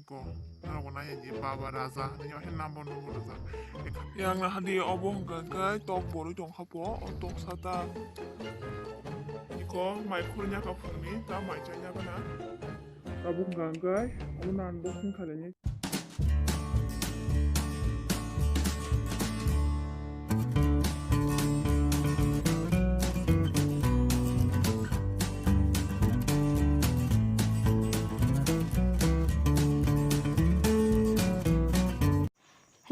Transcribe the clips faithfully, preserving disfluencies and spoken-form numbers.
Ko, norok bo nai di Baba Raja, nini o number number raja. Yang na hadi obo hwnkha khe tok borwi tong kha po, o tok sata. Iko mai khurnya ka phungni, ta mai chanya bana. Tabuk hwnkha khe, obo na unboxing khaini.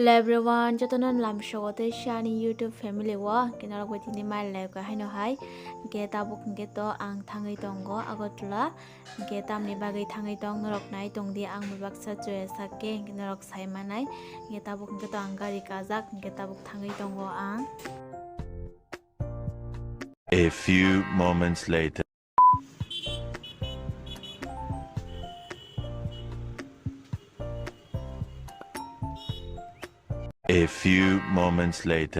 Hello everyone, jotono lamsogo tei ani YouTube family o, hwnkhe norok bai tini mai live kha haino hai, hwnkhe tabuk hwnkhe to ang thangwi tongo Agartala, hwnkhe tamni bagwi thangwi tong norok nai tong di, ang bai baksa choya sak khe hwnkhe norok sai manai, hwnkhe tabuk hwnkhe to ang gari kajak, hwnkhe tabuk thangwi tongo ang. A few moments later. A few moments later.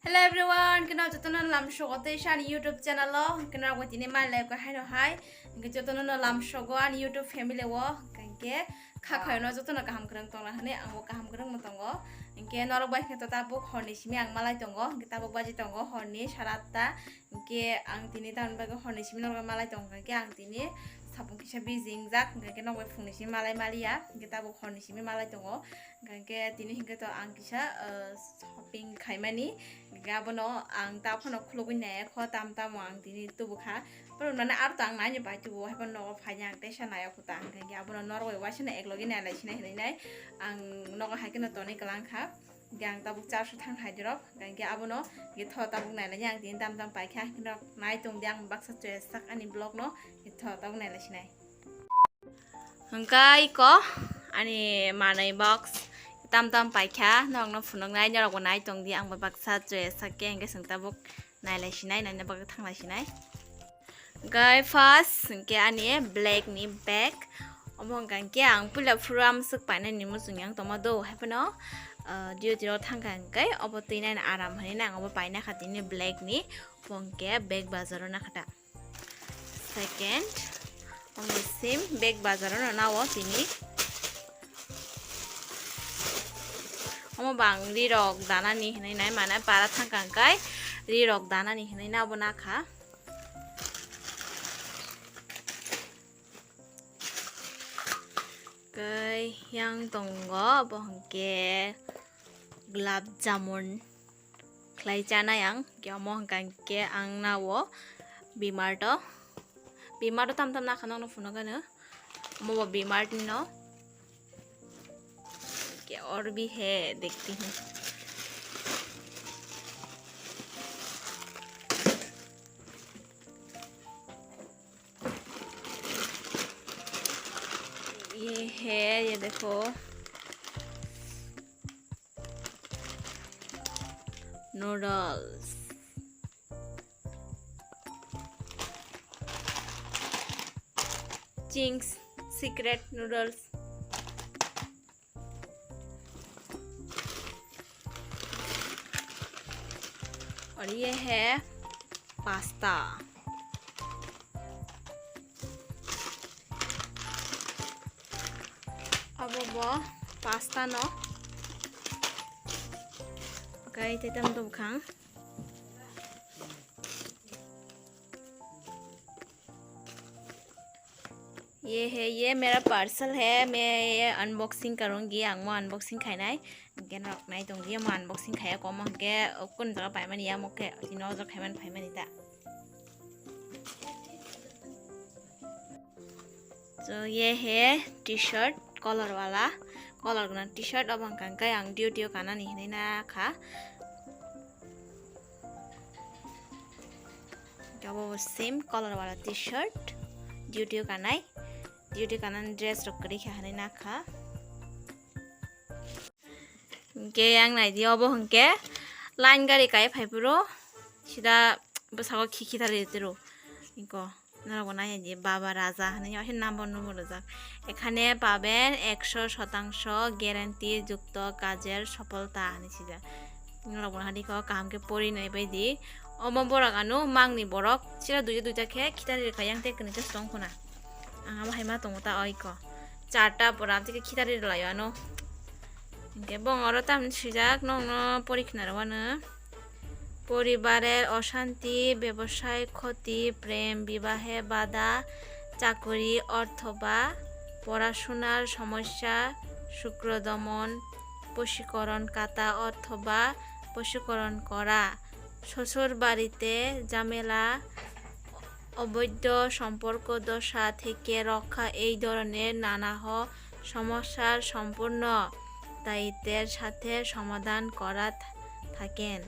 Hello everyone, kino jotono lamsogo tei ani YouTube channel o, kino rok tini mai live kha haino hai, hwnkhe jotono lamsogo ani YouTube family o, hwnkhe kha khaino jotono kaham kwrwng tongna hwnwi ang bo kaham kwrwngno tongo, hwnkhe norok bai khe to tabuk horni simi ang malai tongo, hwnkhe tabuk baji tongo horni sara atta. Hwnkhe ang tini tamni bagwi horni simi norok malai tongkha, hwnkhe ang tini sapung kisa busy wngjak, hwnkhe nok bai phungni simi malai maliya, hwnkhe tabuk horni simi malai tongo, hwnkhe tini hwnkhe to ang kisa, ah, shopping khaimani, hwnkhe abono ang ta phano khulugwi naiya kho, tam tamo ang tini tubukha, borok nani aro to ang naini bai tubu, haiphano nogo phaina ang teisa naiya kho ta, hwnkhe abono norok bai uaisano eklogi nailai sinai hinwi nai ang nogo hai kheno tonwi kwlang kha. Hwnkhe ang tabuk charso thang hai dirok, hwnkhe abono hwnkhe tho tabuk nailai ang tini tam tam paikha, hwnkhe norok nai tong di ang baksa choya sak ani vlog no, hwnkhe tho tabuk nailai sinai. Hwnkhe iko ani manwi box tam tam paikha, norok no phunuknai, norok bo nai tong di ang bo baksa choya sak khe, hwnkhe chwng tabuk nailai sinai, naina bagwi thanglai sinai. Hwnkhe first hwnkhe ani black ni bag. Omo hwnkha hwnkhe ang puila phuru amswk painani muchung yang tongma do, haiphano, ah, duty rok thangkha hwnkhe obo twi nani aram hinwi nang obo paina kha tini black ni. Obo hwnkhe bag bazar o nakha ta. Second, omo sim bag bazar o no nao tini. Omo bang ri rok danani hinwi nai, mane para thangkha hwnkhe ri rok danani hinwi nabo nakha. Kei yang tongo, bo hwnkhe gulab jamun khlai chanai ang, khe omo hwnkha hwnkhe ang nao B-Mart o, B-Mart o tam tam nakha nokno phunukgano, omo bo B-Mart ni no. क्या और भी है, देखती हूँ। ये है, ये देखो, नूडल्स। Ching's secret noodles। और ये है pasta. Abo bo pasta no. Kai te tam do bwkhang. ये है, ये मेरा पार्सल है, मैं ये अनबॉक्सिंग करूँगी। Ang mo unboxing khainai. Hwnkhe norok nai tong di, omo unboxing khaiya komo hwnkhe kun jaga paimani ya, omo khe tini o jaga khaimani phaimani ta. So, ये है T-shirt color wala, color gwnang T-shirt, obo hwnkha hwnkhe ang duty o kanani hinwi na kha. Obo bo same color wala T-shirt, duty o kanai, duty o kanani dress rok kwrwi kha hinwi na kha. Hwnkhe yang nai di, obo hwnkhe line gari kai phai phuru sida bwskango khikhi thari tiro. Iko norok bo nai di, Baba Raja hinwi, o se number number rijak. এখানে পাবেন একশো শতাংশ গ্যারান্টি যুক্ত কাজের সফলতা hinwi sijak. Norok bo nai di, kho kaham khe pori nai bai di. Omo borok ano mangni borok sida duita duita khe khitari rwkha, yang tei kwrwi khe song khuna. Ang abo hai ma tongo ta, o iko. charta pora, amtwi khe khitari rwlaio ano. Hinkhe bong oro tamni swijak, nokno pori khna rw ano. পরিবারের অশান্তি, ব্যবসায় ক্ষতি, প্রেম, বিবাহে বাধা, চাকরি অথবা পড়াশোনার সমস্যা, শুক্রদমন, বশীকরণ কাটা অথবা বশীকরণ করা, শ্বশুর বাড়িতে ঝামেলা, অবৈধ সম্পর্ক দশা থেকে রক্ষা, এই ধরনের নানা হ-, সমস্যার সম্পূর্ণ দায়িত্বের সাথে সমাধান করা থা-, থাকেন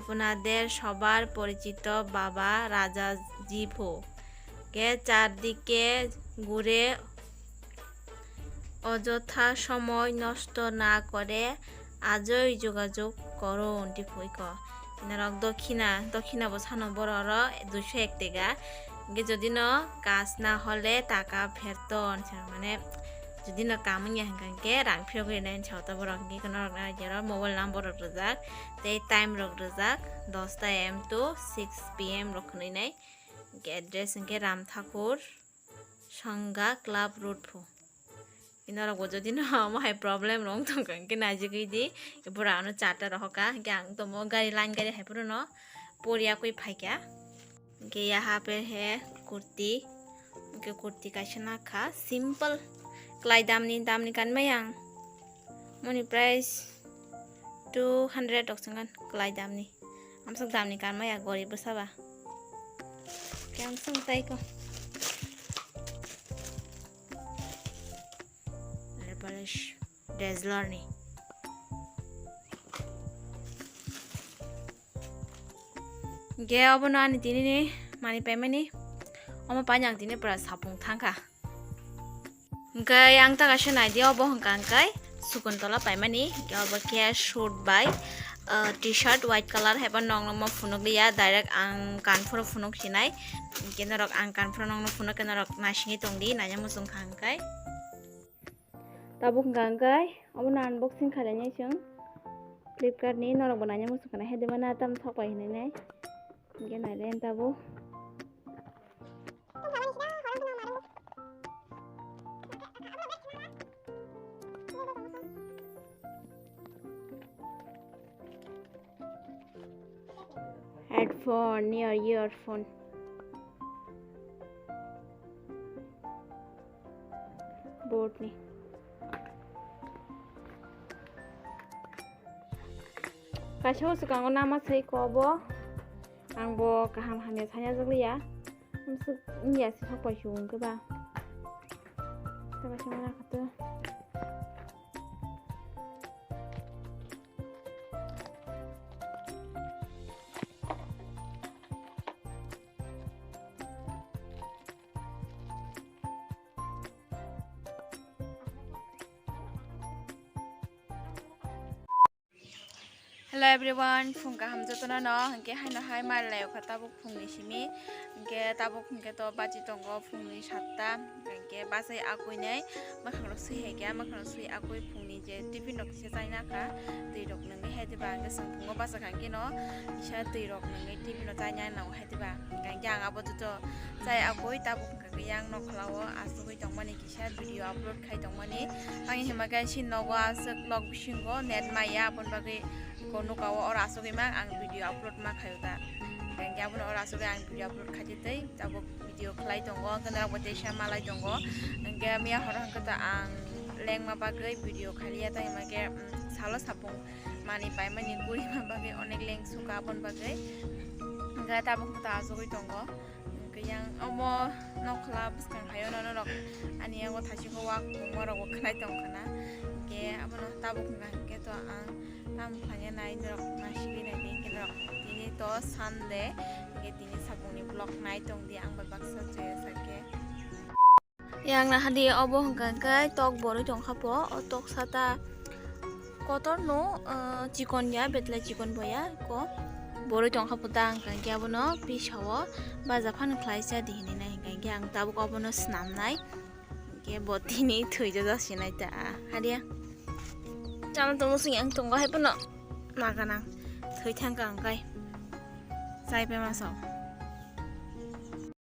আপনাদের সবার পরিচিত বাবা রাজা জিভু। কে চারদিকে ঘুরে অযথা সময় নষ্ট না করে আজই যোগাযোগ করুন, টিপুইকো। Norok dokhina, dokhina bo sano borok oro duiso ek tega. Hinkhe jodi no kaj na hole taka pherton, mane jodi no kam wngya hinkhe rang phiyok rinai hinsa ta borok, hinkhe norok na aro mobile number rok rijak tei time rok rijak, dosta A M to six P M rok hwnwi nai. Hinkhe address hinkhe Ram Thakur Sangha Club Road pho. Norok bo jodi no omo hai problem rok wng tong kha, hinkhe naijagwi di, borok ano charta rohor kha, hinkhe ang tomo gari, line gari hai phuru no poriya kwi phaikha. Hinkhe yaha per he kurti, hinkhe kurti kaisa nakha, simple, klai damni, damni kanmai ang. Moni price two hundred rok chwngkha, klai damni. Amsuk damni kanmaya, gorib bwsa ba. Khe amsuk tai ko. Nail polish Dazzler ni. Ge obono ani tini ni mani paimani. Omo paina ang tini pura sapung thangkha. Hwnkhe ang taka se naidi, obo hwnkha hwnkhe Sukuntola paimani, hwnkhe obo khe suit bai, ah, T-shirt white colour, haibo nokno mo phunukliya, direct ang kanphuru phunuk sinai, hwnkhe norok ang kanphuru nokno phunuk khe norok naisingwi tongdi, naina muchung kha hwnkhe. Tabuk hwnkha hwnkhe obono unboxing khlainai chwng Flipkart ni, norokbo naina muchung kha nai, haidima na tam thok bai hinwi nai, hwnkhe naile tabuk. Headphone near earphone. Board ni. Kaisa o swkango nama se kobo. Ang bo kaham hamya sanya jagli ya. Amsuk wngya se thok pai se wngkhe ba. Tama se mana khato. Hello everyone, phung kaham jotono no, hwnkhe haino hai mal layo kha tabuk phungni simi, hwnkhe tabuk hwnkhe to baji tongo phungni satta, hwnkhe bachai akui nai mwkhang rok sui hai khe, mwkhang rok sui akui phungni je tiffin rok kisa chaina kha, twi rok nungwi hai diba, hwnkhe chwng phungo bachakha hwnkhe no kisa twi rok nungwi tiffin rok chaina nango hai diba, hwnkhe ang abo joto chai akui tabuk hwnkhe yang nokhlao asugwi tongmani. Kisa video upload khai tongmani. Ang hima khe si nogo aswk nok bisingo net maya, aboni bagwi ko nukao oro asugwi ma ang video upload ma khaio ta. Hingke abono oro asugwi ang video upload khai tei tabuk video khlai tongo, hingke norok bo teisa malai tongo. Hingke miya horo hingke ta ang lengma bagwi video khailiya, ta hima khe, mm, salo sapung mani paimani gurima bagwi onek leng suka aboni bagwi. Hingke tabuk ta asugwi tongo. Hingke yang omo nokla bwskang hayo no norok ani yango thaichukgo wak kongma rok bo khnai tong khna. Hingke abono tabuk hwnka hingke to ang tamo khlaina nai norok naisingwi naidi hingke norok tini to Sunday hingke tini sabungni vlog nai tongdi ang bai baksa chaya sakhe. Yang nahadi obo hwnka hwnkhe tok borwi tongkha po, o tok sata kotor no, ah, chikon ya, betlai chikon bo ya, ko borwi tongkha po ta hwnka hwnkhe abono pisao baja phano khlai cha di hinwi nai hwnka hwnkhe ang tabuk obono swnam nai, hwnkhe bo tini thwi jajasinai ta, ah, hadiya. Chama tongmo swng yang tongo hai phano maganang thwi thangkha hwnkhai chai pai masa.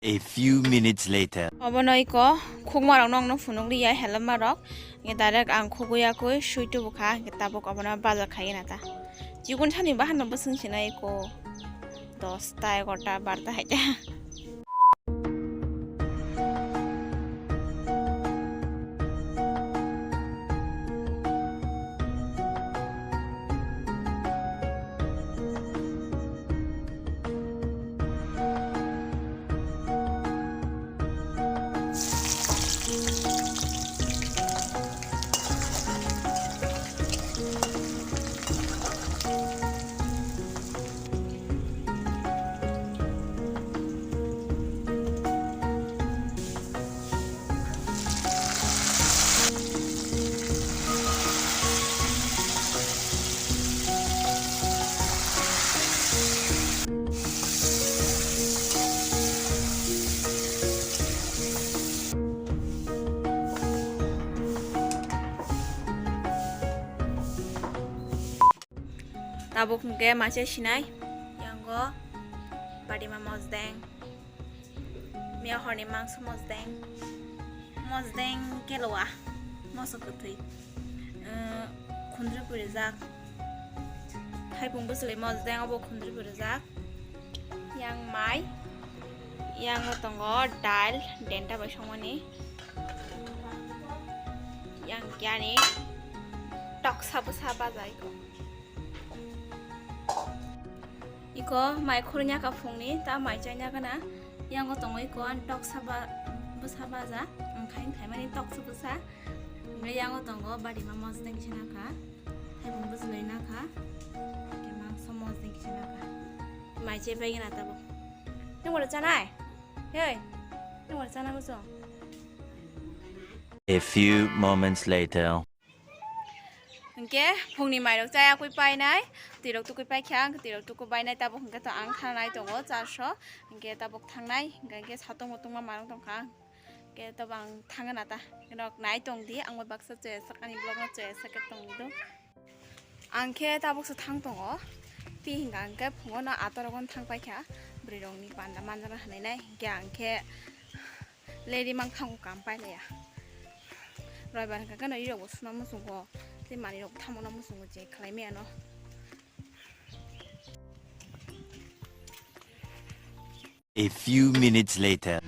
A few minutes later. Obono iko khukmarok nokno phunukliya helma rok. Nge direct ang khugwi yakwi swi tubu kha, nge tabuk obono bazar khaina ta. Chikun sani bahan no bwswng sina iko dosta, egarta, barta hai ta. Tabuk hwnkhe maisa sinai, yango badima mosdeng, miya horni mangso mosdeng, mosdeng kelowa, moso kwthwi, eh, khundri puri rijak, thaipung bwchwlwi mosdeng obo khundri puri rijak, yang mai, yango tongo dal denta bai songmani, yang yani toksa bwsa bajai. Iko mai khurui nyakha phungni, ta mai chai nyakha na. Yango tongo iko ani toksa ba-, bwsa baja, ang khaini thaimani toksa bwsa. Hwnkhe yango tongo badima mosdeng kisa nakha, thaipung bwchwlwi nakha, hwnkhe mangso mosdeng kisa nakha. Mai chai paigwna tabuk. Nwng bono chanai? Hei, nwng bono chana muchung? A few moments later. Hwnkhe phungni mairok chayakwi painai, twirok tukui paikha, hwnkhe twirok tukui bainai, tabuk hwnkhe to ang thangnai tongo charso, hwnkhe tabuk thangnai, hwnkhe satung mutungma manung tongkha, hwnkhe tabuk ang thangna ta, norok nai tongdi, ang bai baksa choyasak, ani vlogno choyasak khe tongdi do. Ang khe tabukso thang tongo, twi hwnkha hwnkhe phungo no atorok thang paikha, bwrwirokni panda manjana hwnwi nai, hwnkhe ang khe. Lady mang thango kam pailaya. Roibar hwnkha khe no rirok bo suna muchungo. Tei manwi rok thamona muchungo je khlai maya no. A few minutes later.